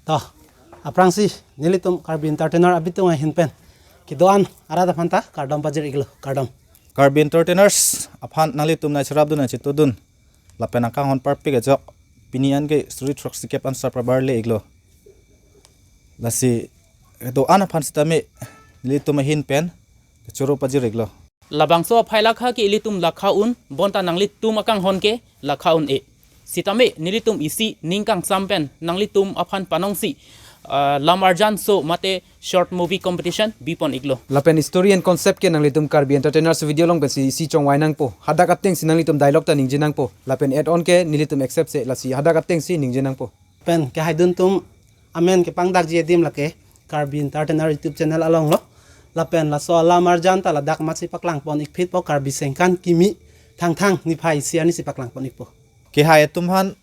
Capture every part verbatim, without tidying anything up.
To, aphrangsi nelitum Karbi Entertainer abitung ahin pen kedo-an arat aphan ta kardom pajir-iklo, kardom. Karbi Entertainers aphan nanglitum nangcherapdun nangchetudun lapen nangkanghon parpik ajok pini an ke suri throksikep an sar prabar le-iklo. Lasi kedo-an aphan sitame nelitum ahin pen kechoro pajir-iklo. Labangso aphai lakha ke ilitum lakha un, bonta nanglitum akanghon ke lakha un-e. Sitame nelitum isi ning kangsam pen nanglitum aphan panongsi, ah, Lam Arjan So mate short movie competition bipon-iklo. Lapen story and concept ke nanglitum Karbi Entertainers video along pensi isi chongvai nangpo. Hadak atengsi nanglitum dialogue ta ningje nangpo. Lapen add-on ke nelitum accept se, lasi hadak atengsi ningje nangpo. Pen kehaidun atum amen kepangdakji adim lake Karbi Entertainer YouTube channel alonglo. Lapen laso Lam Arjan ta ladak amatsi paklangpon-ikphitpo, Karbi Sengkan Kimi Thangthang niphai isi arnisi paklangpon-ikpo. Kehai atum aphan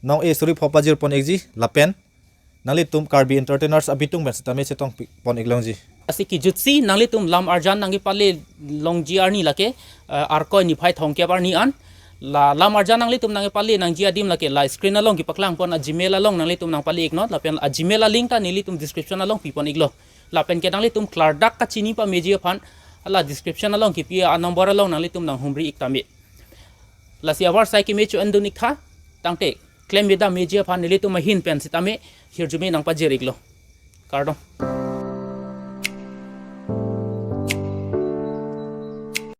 nong-e suri pho pajirpon-ikji lapen nanglitum Karbi Entertainers abitung pen sitame chetongpon-ik longji. Lasi kejutsi nanglitum Lam Arjan nangkepale longji arni lake, eh, Arkoi niphai thomkep arni an. La Lam Arjan nanglitum nangkepale nangji adim lake la screen along kepaklangpon a-Gmail along nanglitum nangpale-iknon, lapen a-Gmail a-link ta nelitum description along pipon-iklo. Lapen ke nanglitum klardak kachini pameji aphan la description along kepi a-number along nanglitum nanghumri-ik tame. Lasi avarsai keme cho-endun-ik tha, tangte klem beda meji aphan nelitum ahin pen sitame hirjume nangpajir-iklo. Kardom.